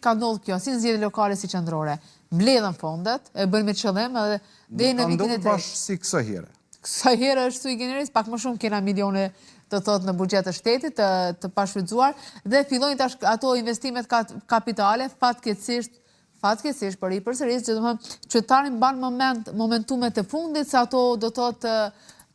Ka ndodhur kjo, si në zgjedhje lokale si qendrore. Mbledhën fondet, e bëjnë me qëllim edhe deri në vitin e tretë. Bash si kësaj here. Kësaj here është sui generis, pak më shumë kena milione të thotë në buxhet të shtetit të, të pashfrytëzuar dhe fillojnë tash ato investimet kapitale fatkeqësisht fatkeqësisht por i përsëris që domethënë qytetari mban moment momentumet e fundit se ato do të thotë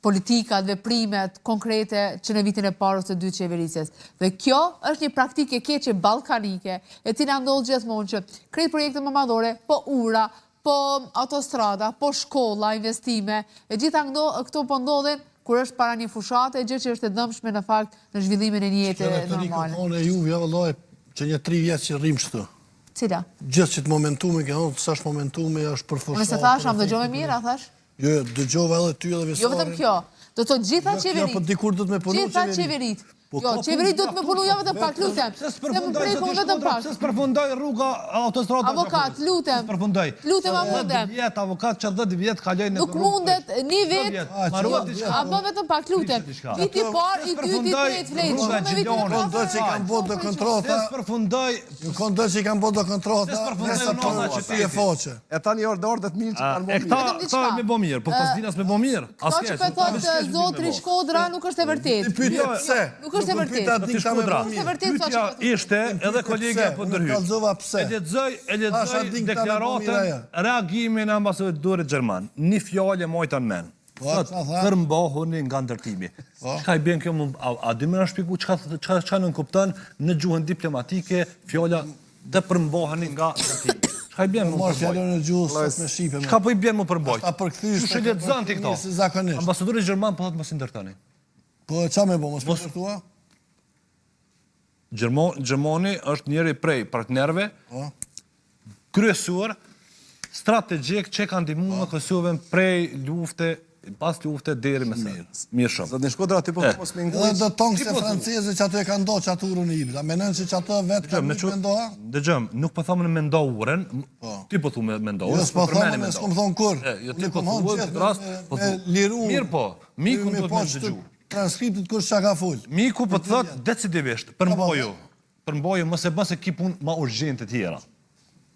politikat, veprimet konkrete që në vitin e parë ose dytë qeverisjes. Dhe kjo është një praktikë e keqe ballkanike, e cila ndodh gjithmonë që krejt projekte më madhore, po ura, po autostrada, po shkolla, investime, e gjitha këto, këto po ndodhin kur është para një fushate, gjë që është e dëmshme në fakt në zhvillimin e një jete normale. Kjo e juve, vëllai, që një 3 vjet që rrim këtu. Cila? Gjithë që të momentumi, ke thonë, s'është momentumi, është për fushatë. Unë s'e thash, a më dëgjove mirë, a thash? Jo, jo, dëgjova edhe ty edhe Visarin. Jo vetëm kjo, do të thotë gjitha jo, qeveritë. Po dikur do të me punu Gjitha qeveritë. Po, jo, qeveritë do të me punu, jo vetëm pak, lutem. Pse s'përfundoi zoti Shkodra, pse s'përfundoi rruga autostrada? Avokat, lutem. S'përfundoi. Lutem, a mundem. Vjet avokat që 10 vjet kalojnë në Nuk mundet një vit. A bë vetëm pak, lutem. Viti i parë, i dyti, i tretë, flejt. Shumë me vitin e katërt. Do që kanë bërë do kontrata. Pse s'përfundoi Ju kon do që i kanë bo do kontrata, nëse po ti e foqe. E tani orë dorë të mirë që kanë bo mirë. Këta, këta me bo mirë, po këta s'din as me bo mirë. Këto që po thotë zotri Shkodra nuk është e vërtetë. Ti pyete pse? Nuk është e vërtetë. Zotri Shkodra, Nuk është e vërtetë thotë që po ishte edhe kolegja po ndërhyj. E lexoj, e lexoj deklaratën, reagimin e ambasadorit gjerman. Një fjalë e majta në mend. Po, Thot, përmbahuni nga ndërtimi. Po. Çka i bjen kjo më a, a di më na shpjegu çka çka çka nënkupton në gjuhën diplomatike fjala të përmbaheni nga ndërtimi. Çka i bjen më përmbajt? Fjalën e gjuhës sot me shqipe. Çka po i bjen më përmbajt? Ta përkthysh. Qysh e lexon ti këto? Si zakonisht. Ambasadori gjerman po thot mos i ndërtoni. Po çka me bo, mos po ndërtua? Gjermani është njëri prej partnerëve po. kryesor strategjik që ka ndihmuar po. Kosovën prej lufte pas lufte deri më sot. Mirë shumë. Zotni Shkodra aty po mos më nguj. Edhe do tonë se po francezë që aty e kanë do që atë urën e Ibrit. A menon se që ato vetë kanë me ndo? Dëgjom, nuk po thamë me ndo urën. Po. Ti po thu me ndo urën. Jo, s'po thamë, ne s'kom thonë kur. Jo, ti po thu rast, po thu. Liru. Mirë po, mikun do të më dëgju. Transkriptit kush çka ka fol. Miku po të thotë decidivisht, përmboju. Përmboju, mos e bën se ki punë ma urgjente tjera.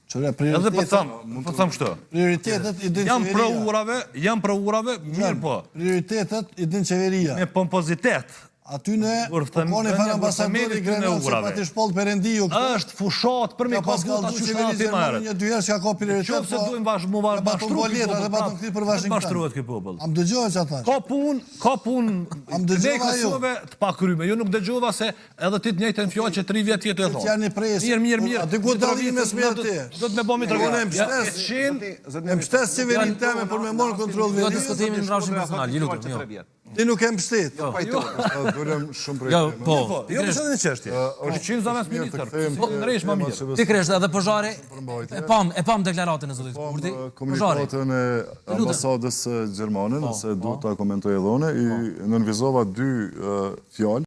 Qëre, prioritetet... Edhe po them, po them kështu. Prioritetet i din qeveria. Jam pro urave, jam pro urave, mirë po. Prioritetet i din qeveria. Me pompozitet. Aty në po koni fare ambasadori Grenell që pati shpall perendiu këtu. Është fushat për me pas kallzu që qeveria gjermane një dy herë që ka prioritet. Qoftë se po duhet bash mu bash mashtru ky popull. Dhe patën kthy për Washington. Mashtrohet ky popull. A më dëgjove çfarë thash? Ka punë, ka punë. A më dëgjova ju? Të pakryme. Jo nuk dëgjova se edhe ti të njëjtën fjalë që 3 vjet jetë e thonë. Janë presë. Mirë, mirë, mirë. Aty ku dallimi mes meje ti? Do të më bëmi të Unë e mbështes. E mbështes qeverinë teme për me marrë kontroll veriut. Jo diskutimin në rrafshin personal, ju lutem, jo. Ti nuk e mbështet. Jo, pajtohem. Dolëm shumë prej. Jo, po. Po, jo për çfarë çështje. Është qenë zëvendës ministër. Po ndresh më mirë. Pikërisht edhe Pozhari e pam, e pam deklaratën e zotit Kurti. Komunikatën e ambasadës gjermane, po, nëse do po. ta komentoj edhe unë, i po. nënvizova dy fjalë.